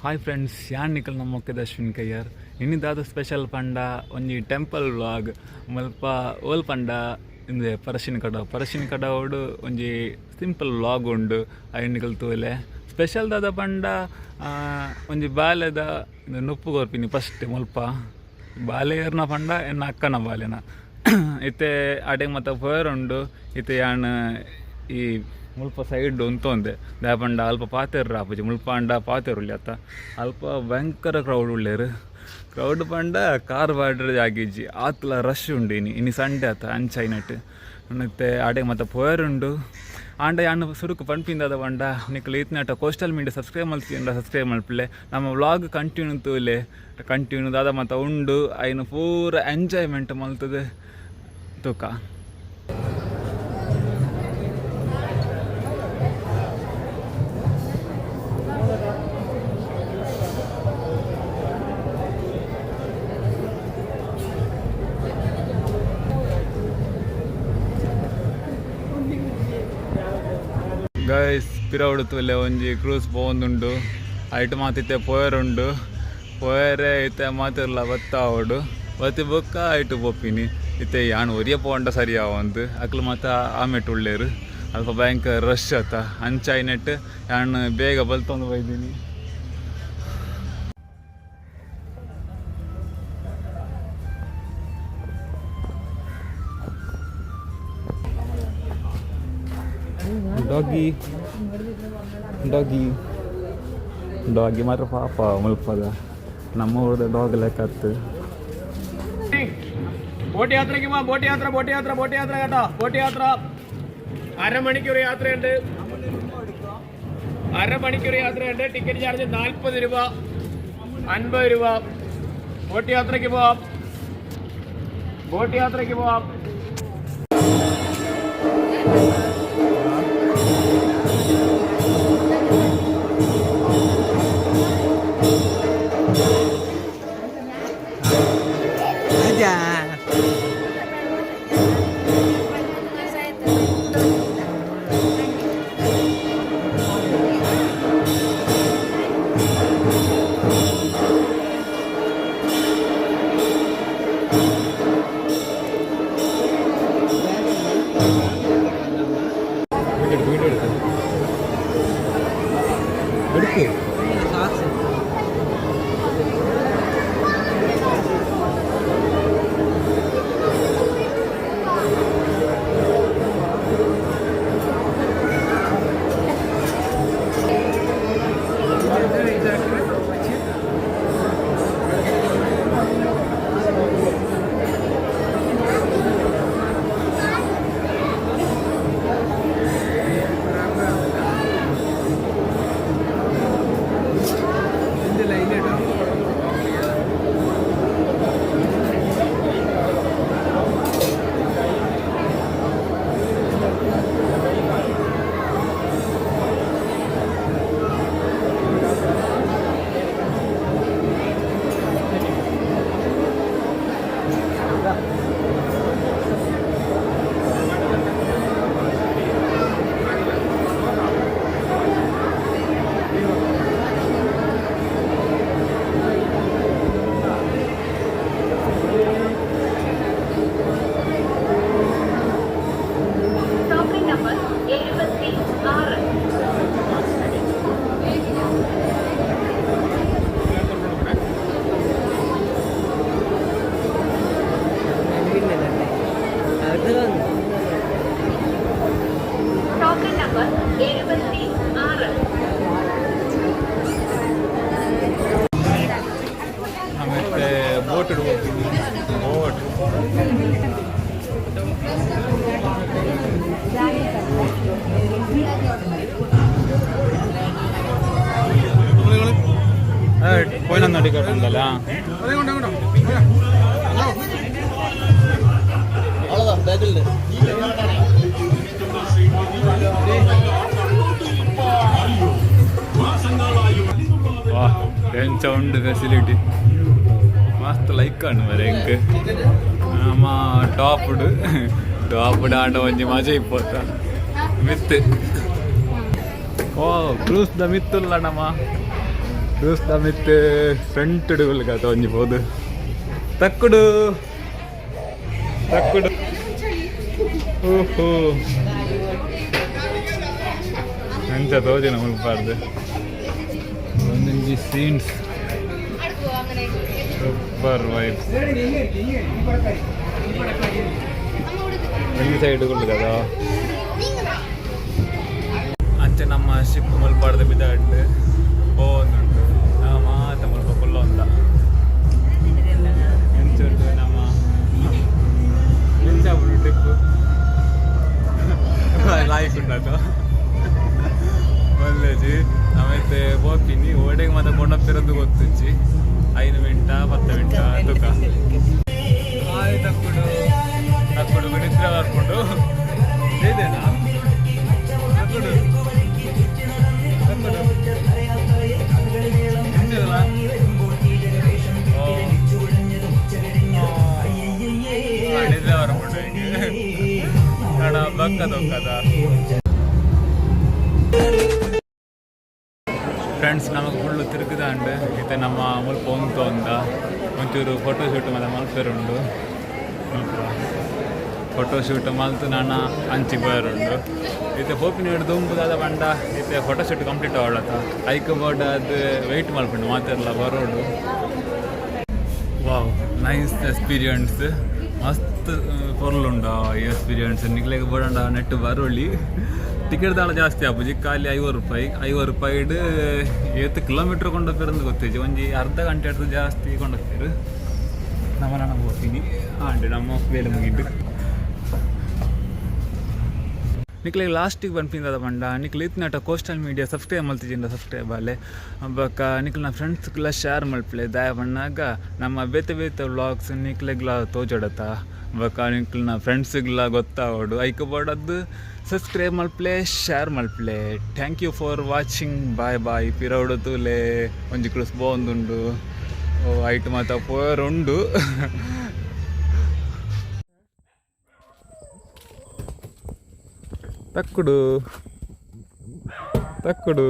Hi friends, ಯಾನ್ ನಿಕಲ್ ನಮ್ಮ ಮೊಕ್ಕೆದ ಅಶ್ವಿನ್ ಕಯ್ಯಾರ್. ಇನಿದಾದ ಸ್ಪೆಷಲ್ ಪಂಡ ಒಂಜಿ ಟೆಂಪಲ್ ವ್ಲಾಗ್. ಮುಲ್ಪ ಓಲ್ ಪಂಡ ಇಂದೆ ಪರಶಿನ ಕಡವು. ಪರಶಿನ ಕಡವುಡು ಒಂಜಿ ಸಿಂಪಲ್ ವ್ಲಾಗ್ ಉಂಡು. ಐನ್ ನಿಕಲ್ ತೂಲೆ. ಸ್ಪೆಷಲ್ ದಾದ ಪಂಡ ಒಂಜಿ ಬಾಲೆದ ನುಪ್ಪು ಕೊರ್ಪಿನಿ ಫಸ್ಟ್ ಮುಲ್ಪ. ಬಾಲೆಯರ್ನ ಪಂಡ ಎನ್ನ ಅಕ್ಕನ ಬಾಲೆನ. ಇತ್ತೆ ಅಡೆಗ್ ಮಾತ ಪೋಯರ್ ಉಂಡು. ಇತ್ತೆ ಯಾನ್ ಈ ಮುಲ್ಪ ಸೈಡ್ ಉಂತೊಂದೆ. ದಾಯೆ ಪಂಡ ಅಲ್ಪ ಪಾತೆರ್ರ ಆಪುಜಿ. ಮುಲ್ಪ ಆಂಡ ಪಾತೆರುಳ್ಳಿ ಅತ್ತ. ಅಲ್ಪ ಭಯಂಕರ ಕ್ರೌಡ್ ಉಲ್ಲೆರ್. ಕ್ರೌಡ್ ಪಂಡ ಕಾರ್ ಪಾಡ್ರೆ ಜಾಗಿಜ್ಜಿ, ಆತ್ಲ ರಶ್ ಉಂಡು. ಇನಿ ಇನಿ ಸಂಡೆ ಅತ್ತ, ಅಂಚ ಐನಟ್ ಇತ್ತೆ ಅಡೆಗ್ ಮಾತ ಪೋಯರುಂಡು. ಆಂಡ ಯಾನ್ ಸುರುಕು ಪನ್ಪಿಂದಾದ ಪಂಡ, ನಿಕುಲು ಈತ್ನೇಟ ಕೋಸ್ಟಲ್ ಮೀಡಿಯಾ ಸಬ್ಸ್ಕ್ರೈಬ್ ಮಲ್ತಿಂಡ ಸಬ್ಸ್ಕ್ರೈಬ್ ಮಲ್ಪುಲೆ. ನಮ್ಮ ವ್ಲಾಗ್ ಕಂಟಿನ್ಯೂ ತೂಲೆ. ಕಂಟಿನ್ಯೂ ದಾದ ಮಾತ ಉಂಡು, ಐನು ಪೂರ ಎಂಜಾಯ್ಮೆಂಟ್ ಮಲ್ತದೆ ತೂಕ. ಗೈಸ್, ಪಿರವುಡು ತೂಲೆ, ಒಂಜಿ ಕ್ರೂಸ್ ಪೋವೊಂದುಂಡು. ಐಟ್ ಮಾತ ಇತ್ತೆ ಪೋಯರುಂಡು. ಪೋಯರೆ ಇತ್ತೆ ಮಾತೆರ್ಲ ಬತ್ತಾವೊಡು. ಬತ್ತಿ ಬೊಕ್ಕ ಐಟ್ ಪೋಪಿನಿ. ಇತ್ತೆ ಯಾನ್ ಒರಿಯ ಪೋಂಡ ಸರಿ ಆವಂದ್. ಅಕ್ಲು ಮಾತ ಆಮೇಟ್ ಉಲ್ಲೆರ್. ಅಲ್ಪ ಭಯಂಕರ ರಶ್ ಅತ್ತ, ಅಂಚ ಐನೆಟ್ ಯಾನ್ ಬೇಗ ಬಲ್ತೊಂದು ಬೈದಿನಿ. ಡಾಗಿ, ಡಾಗಿ, ಡಾಗಿ ಮಾತ್ರ ಪಾಪ. ಮುಲ್ಪದ ನಮ್ಮ ಊರದ ಡಾಗ್ ಲೆಕ್ಕ. ബോട്ട് യാത്രയ്ക്ക് പോവാം. ബോട്ട് യാത്ര, ബോട്ട് യാത്ര, ബോട്ട് യാത്ര കേട്ടോ. ബോട്ട് യാത്ര അരമണിക്കൂർ യാത്രയുണ്ട്. അരമണിക്കൂർ യാത്രയുണ്ട്. ടിക്കറ്റ് ചാർജ് 40 രൂപ, 50 രൂപ. ബോട്ട് യാത്രയ്ക്ക് പോവാം. ബോട്ട് യാത്രയ്ക്ക് പോവാം. വീഡിയോ എടുക്ക്, എടുക്ക്. Token number 76. Token number 76. ಆಮೇಲೆ ಬೋಟ್ ಹೋಗ್ತೀನಿ, ಬೋಟ್. ಪೋಯಿನ ಟಿಕೆಟ್ ಉಂಡಲ್ಲ. ವಾ, ಎಂಚ ಉಂಡು ಫೆಸಿಲಿಟಿ! ಮಸ್ತ್ ಲೈಕ್ ಆಂಡ್ ಮರೆ ಎಂಕ್. ನಮ್ಮ ಟಾಪ್ಡ್ ಟಾಪ್ಡ್ ಆಂಡ ಒಂಜಿ ಮಜಾ ಇಪ್ಪತ್ತ ಮಿತ್. ಓ, ಕ್ರೂಸ್ the ಮಿತ್ತುಲ್ಲ ನಮ್ಮ. ದೋಸ್ತ ಮಿತ್ ಫ್ರಂಟ್ ಡುಗುಲ್ಗಾತ ಒಂಜಿ ಪೋದು ತಕ್ಕುಡು ತಕ್ಕುಡು. ಓಹೋ, ಎಂತ ತೋಜಿನ ಮುಲ್ಪಾರ್ದು ಒಂದೊಂಜಿ ಸೀನ್ಸ್, ಸೂಪರ್ ವೈಬ್ಸ್. ಒಂಜಿ ಸೈಡ್ కదా. ಅಂಚೆ ನಮ್ಮ ಶಿಪ್ ಮುಲ್ಪಾಡ್ದ ಬಿದಾಡ್ಡು ಪೋವೊಂದುಂಡು. ನಾವು ಮಾತ ಮುಲ್ಪ ಕುಲ್ಲೊಂದ. ಎಂಚುಂಡು ನಮ್ಮ, ಎಂಚ ಆಪುಂಡು ಟ್ರಿಪ್? ಲಾಯ್ಕ್ ಉಂಡಾತ ಒಲ್ಲೆಜಿ. ಆಮೇಲೆ ಪೋಪಿನಿ ಓಡೆಗೆ ಮಾತ ಕೊಂಡಪ್ಪಿರೋದು ಗೊತ್ತುಜ್ಜಿ. 5 ಮಿಂಟ 10 ಮಿಂಟ ತುಕ. ಆಯ್, ತಕ್ಕುಡು ತಕ್ಕುಡು, ನಿದ್ರೆ ಬರ್ಕೊಂಡು ಇದೇನಾ? ತಕ್ಕುಡು ತಕ್ಕುಡು. ಎಂಚದಲ್ಲ? ಓ ಆ, ನಿದ್ರೆ ಬರ್ಕೊಂಡು ಹಿಂಗೆ ಕಣ ಬಕ್ಕ ತೊಕ್ಕದ. ಫ್ರೆಂಡ್ಸ್, ನಮಗೆ ಫುಲ್ಲು ತಿರುಗುದಾಂಡ್. ಇತ್ತೆ ನಮ್ಮ ಮುಲ್ಪ ಉಂತು ಅಂದ ಒಂಚೂರು ಫೋಟೋ ಶೂಟ್ ಮತ್ತೆ ಮಲ್ಪೆರುಂಡು. ಮುಲ್ಪ ಫೋಟೋ ಶೂಟ್ ಮಲ್ತು ನಾನ ಅಂಚಿ ಬರುಂಡು. ಇತ್ತೆ ಪೋಪಿನ ಹಿಡ್ದು ದುಂಬುದಾದ ಪಂಡ, ಇತ್ತೆ ಫೋಟೋ ಶೂಟ್ ಕಂಪ್ಲೀಟ್ ಆವಳತ. ಐಕ್ ಬೋರ್ಡ್ ಅದು ವೆಯ್ಟ್ ಮಲ್ಪುಂಡು, ಮಾತೆರ್ಲ ಬರೋಡು. ವಾವ್, ನೈಸ್ ಎಕ್ಸ್ಪೀರಿಯನ್ಸ್. ಮಸ್ತ್ ಪೊರ್ಲುಂಡು ಈ ಎಕ್ಸ್ಪೀರಿಯನ್ಸ್. ನಿಕ್ಲೆಗ್ ಬೋಡಂಡ ನೆಟ್ ಬರೋಳಿ. ಟಿಕೆಟ್ ದಾಳ ಜಾಸ್ತಿ ಆಪುಜಿ, ಖಾಲಿ 50 ರೂಪಾಯಿ. 50 ರೂಪಾಯಿಡ್ ಏತ್ ಕಿಲೋಮೀಟ್ರ್ ಕೊಂಡೋಪೆರಂದು ಗೊತ್ತಿಜ್ಜಿ. ಒಂಜಿ ಅರ್ಧ ಗಂಟೆ ಹಿಡ್ದು ಜಾಸ್ತಿ ಕೊಂಡೋಗ್ತಾರೆ. ನಮ್ಮ ನಾನು ಹೋಗ್ತೀನಿ ಆಂಡ್ ನಮ್ಮ ಬೇಲೆ ಮುಗಿದ್ದು. ನಿಕ್ಲೆಗ್ ಲಾಸ್ಟಿಗೆ ಪನ್ಪಿಂದದ ಪಂಡ, ನಿಕ್ಲು ಇತ್ನಟ ಕೋಸ್ಟಲ್ ಮೀಡಿಯಾ ಸಬ್ಸ್ಕ್ರೈಬ್ ಮಲ್ತಿಜಿಂಡ ಸಬ್ಸ್ಕ್ರೈಬ್ ಆಲೆ. ಬೊಕ್ಕ ನಿಕ್ಲ್ನ ಫ್ರೆಂಡ್ಸ್ಗೆಲ್ಲ ಶೇರ್ ಮಲ್ಪಲೆ. ದಾಯ ಪಣ್ಣಾಗ ನಮ್ಮ ಬೇತೆ ಬೇತೆ ವ್ಲಾಗ್ಸ್ ನಿಕ್ಲೆಗ್ಲ ತೋಜಡತ, ಬೊಕ್ಕ ನಿಕ್ಲ್ನ ಫ್ರೆಂಡ್ಸ್ಗೆಲ್ಲ ಗೊತ್ತಾವಡು. ಐಕ್ ಬೋಡದ್ದು ಸಬ್ಸ್ಕ್ರೈಬ್ ಮಲ್ಪಲೆ, ಶೇರ್ ಮಲ್ಪಲೆ. Thank you for watching. Bye bye. ಪಿರವುಡು ತೂಲೆ, ಒಂಜಿ ಕ್ಲುಸ್ ಬೋಂದುಂಡು. ಓ, ಐಟ್ ಮಾತ ಪೋಯರುಂಡು. ತಕ್ಕುಡು ತಕ್ಕುಡು.